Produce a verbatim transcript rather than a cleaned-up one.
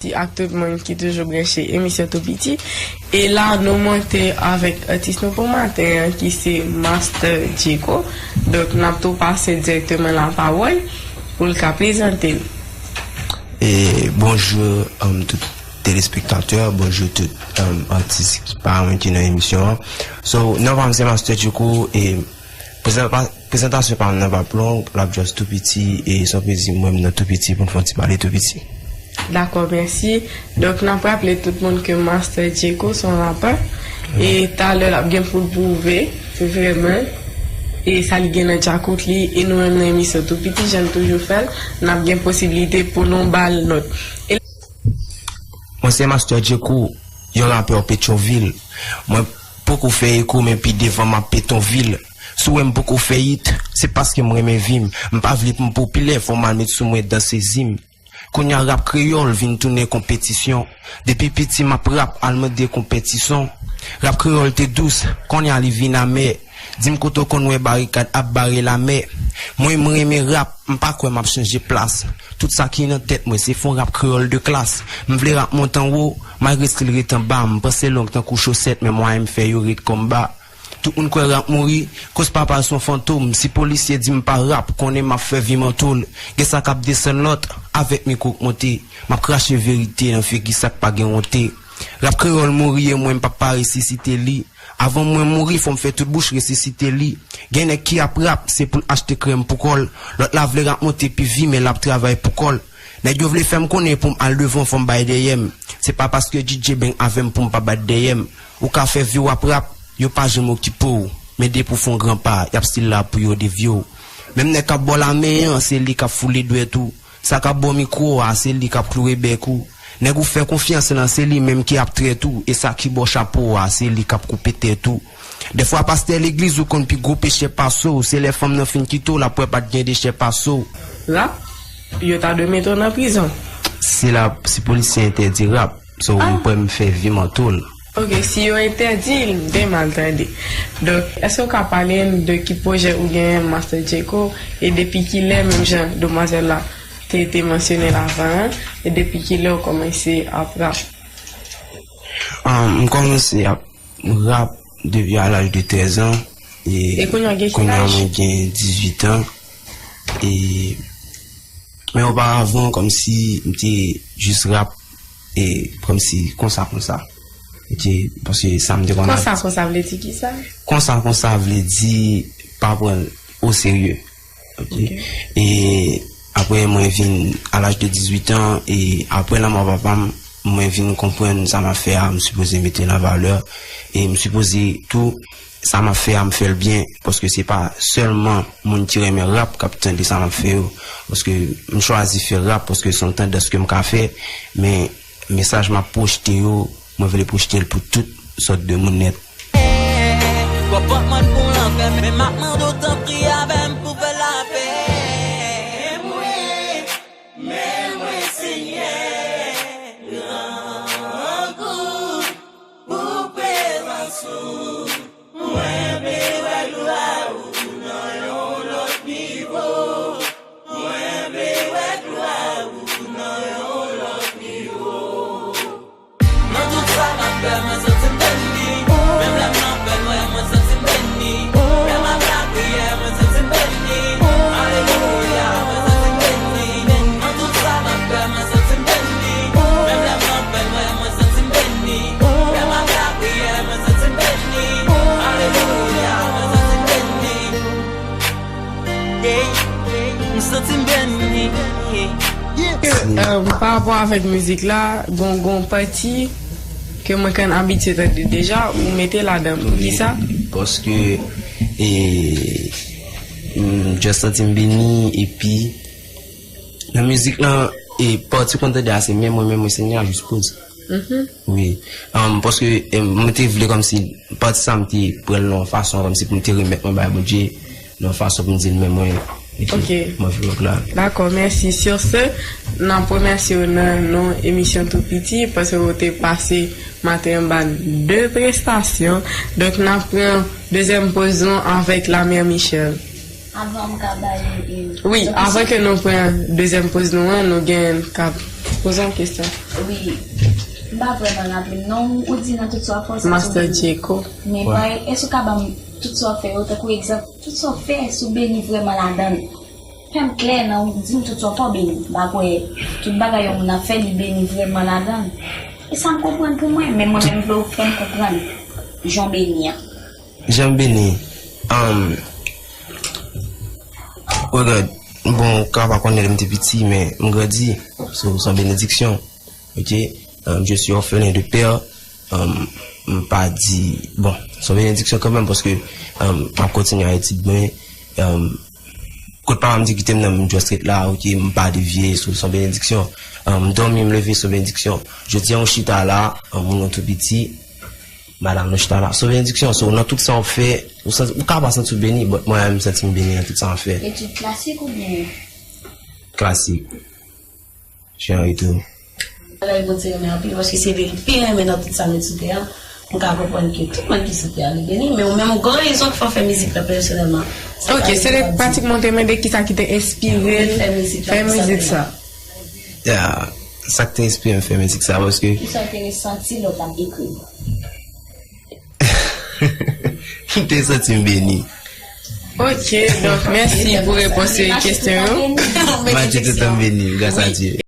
Mèsi ak tout moun ki toujou branche emisyon Tou Piti. E la, nou monte avèk atis nou pou maten an, ki se Master Djeko. Donk, n ap tou pase dirèkteman lapawòl pou l ka prezante l. E bonjou, um, tout telespektatè, bonjou tout, um, atis ki pa mwen ki nan emisyon an. So, non pa m se Master Djeko, e prezan-, pa- prezantasyon pa m nan p ap long, l ap just Tou Piti, e se yon plezi mwen menm nan Tou Piti pou n fè yon ti pale Tou Piti. Dakò, mèsi. Donk, n ap raple tout moun ke Master Djeko se yon rapè. E talè l ap gen pou l pwouve, se vrèman, e sa li gen nan djakout li, e nou menm nan emisyon Tou Piti, jan n toujou fè l, n ap gen posiblite pou nou ba l nòt. E Mwen se Master Djeko, yon rapè Petyonvil. Mwen poko fè eko, men pi devan m ap pete yon vil. Si w wè m poko fè hit, se paske m renmen vi m. M pa vle pou m popilè, fò m al met sou mwen dan sezi m. Kounye a rap kreyòl vin tounen konpetisyon. Depi piti m ap rap, al mande konpetison. Rap kreyòl te dous, kounye a li vin amè. Di m kote w konn wè barikad ap bare lamè. Mwen, m renmen rap, m pa kwè m ap chanje plas. Tout sa ki nan tèt mwen, se fè yon rap kreyòl de klas. M vle rap monte anwo, malgre stil ret anba. M panse long tankou chosèt, men mwayen m fè yo ret kòm ba. Tout moun kwè rap mouri, koz papa l se yon fantom. Si polisye di m pa rap, konnen m ap fè vi m an tòl. Gen sa k ap desann lòt, avèk mikwo k monte. M ap krache verite nan figi sa k pa gen wonte. Rap kreyòl mouri e mwen m p ap pa resisite li. Avan mwen mouri, fò m fè tout bouch resisite li. Gen nèg ki ap rap, se pou l achte krèm pou kò l. Lòt la vle rap monte pi vi, men l ap travay pou kò l. Nèg yo vle fè m konnen pou m al devan, fò m bay dèyè m. Se pa paske D J beng avè m pou m pa bat dèyè m. Ou ka fè vi w ap rap, yo pa janm okipe w. Men depi w fè yon gran pa, y ap still la pou yo devye w. Menm nèg k ap ba w lamen an, se li k ap foule dwèt ou. Sa k ap ba w mikwo a, se li k ap kloure bèk ou. Nèg ou fè konfyans lan, se li menm ki ap trèt ou. E sa ki ba w chapo a, se li k ap koupe tèt ou. Dèfwa pastè legliz ou konn pi gwo pechè pase w. Se lè fanm nan fin kite w, l ap wè pa t gen dechè pase w. Rap, yo ta dwe mete w nan prizon. Se la, si polisye entèdi rap, so m kwè m fè vi m an tòl. Ok, si yo entèdi l, m te mal tande. Donk, èske w ka pale n de ki pwojè ou genyen, Master Djeko, e depi kilè, menm jan demwazèl la te, te mansyone l avan an, e depi kilè w kòmanse ap rap? Ah, m kòmanse ap rap depi a laj de trèz an, e E kounye a w gen ki kounye a laj? Mwen gen dizuit an, e men oparavan, kòmsi m te jis rap, e kòmsi konsa, konsa. E te, paske sa m te konn ap Konsa, konsa vle di kisa? Konsa, konsa vle di pa pran l o serye. Ok. E apre mwen vin a laj de dizuit an, e apre lanmò papa m, mwen vin konprann sa m ap fè a, m sipoze mete l an valè, e m sipoze tou, sa m ap fè a, m fè l byen, paske se pa sèlman moun ki renmen rap k ap tande sa m ap fè yo, paske m chwazi fè rap, paske se yon tandans ke m ka fè, men mesaj m ap pwojte yo, mwen vle pwojte l pou tout sòt de moun nèt. W ap pran mòn pou lanfè, men m ap mande w tanpri avè m pou fè lapè. Men mwen, men mwen, Senyè, grangou pou prezans ou. Mwen vle wè glwa ou nan yon lòt nivo. Mwen vle wè glwa ou nan yon lòt nivo. Nan tout sa m ap fè, mwen santi m beni. Menm lè m nan fènwè, mwen santi m beni. Lè m ap lapriyè, mwen santi m beni. Alelouya, mwen santi m beni. Nan tout sa m ap fè, mwen santi m beni. Menm lè m nan fènwè, mwen santi m beni. Lè m ap lapriyè, mwen santi m beni. Alelouya, mwen santi m beni. M santi m beni. Euh, pa rapò avèk mizik la, gon gon pati ke mwen konn abitye tande deja, ou mete ladan. Poukisa? Paske e, m just santi m beni, epi nan mizik lan, e pati konn tande a se men mwen, men mwen, Senyè, jis poz. Wi. Um, paske e, mwen te vle kòmsi pati sa m te pran l nan yon fason kòmsi pou m te remèt mwen bay Bondye, nan yon fason pou m di l men mwen. Ok. Mwen vle glwa. Dakò, mèsi. Sur ce, n ap remèsye w nan non emisyon Tou Piti, paske w te pase maten an ba n de prestasyon. Donk, n ap pran dezyèm poz nou avèk Lamè Michel. Avan m ka bay e, Wi, avan ke nou pran dezyèm poz nou an, nou gen k ap Poze yon kesyon. Wi. M pa vrèman raple m non, ou di nan tout sa w ap fè, sa Master sou Djeko. Men bay, èske w ka ban m tout sa w ap fè yo, tankou egzanp, tout sa w ap fè, si w beni vrèman ladan l? Fè m klè, non, di m tout sa w fè, w beni. M pa kwè tout bagay yon moun ap fè, li beni vrèman ladan l. E sa m konprann pou mwen, men mwen menm vle w fè m konprann jan w beni an. Jan m beni. Um, Regard, bon, ou ka pa konnen lè m te piti, men m grandi. So, se yon benediksyon. Ok? Um, je suis orphelin de père. Um, m pa di, bon, se yon benediksyon kanmenm, paske um, m ap kontinye etid mwen. Um, kot papa m te kite m nan, m just ret la, ok, m pa devye, so, se yon benediksyon. Um, m dòmi, m leve, se yon benediksyon. Jodi a, m chita la, um, moun nan tou piti, madanm nan chita la. Se yon benediksyon, so, nan tout sa w ap fè, ou, santi, ou ka pa santi w beni, but mwen, m santi m beni nan tout sa m ap fè. Etid klasik oubyen? Klasik. Jan e tou. Bagay Bondye renmen anpil, paske se li l pi renmen nan tout sa met sou tè a. M ka konprann ke tout moun ki sou tè a li beni, men ou menm ou gen rezon k fè w fè mizik la pèsonèlman. Ok, se te pratikman te mande kisa ki te enspire l Fè mizik la fè pou sa mizik fè. Sa. Yeah, sa k te enspire m fè mizik sa, paske Kisa w te resanti lè w t ap ekri l? M te santi m beni. Ok, donk mèsi pou repons e kesyon yo. Matye tout tan beni, gras a Dye.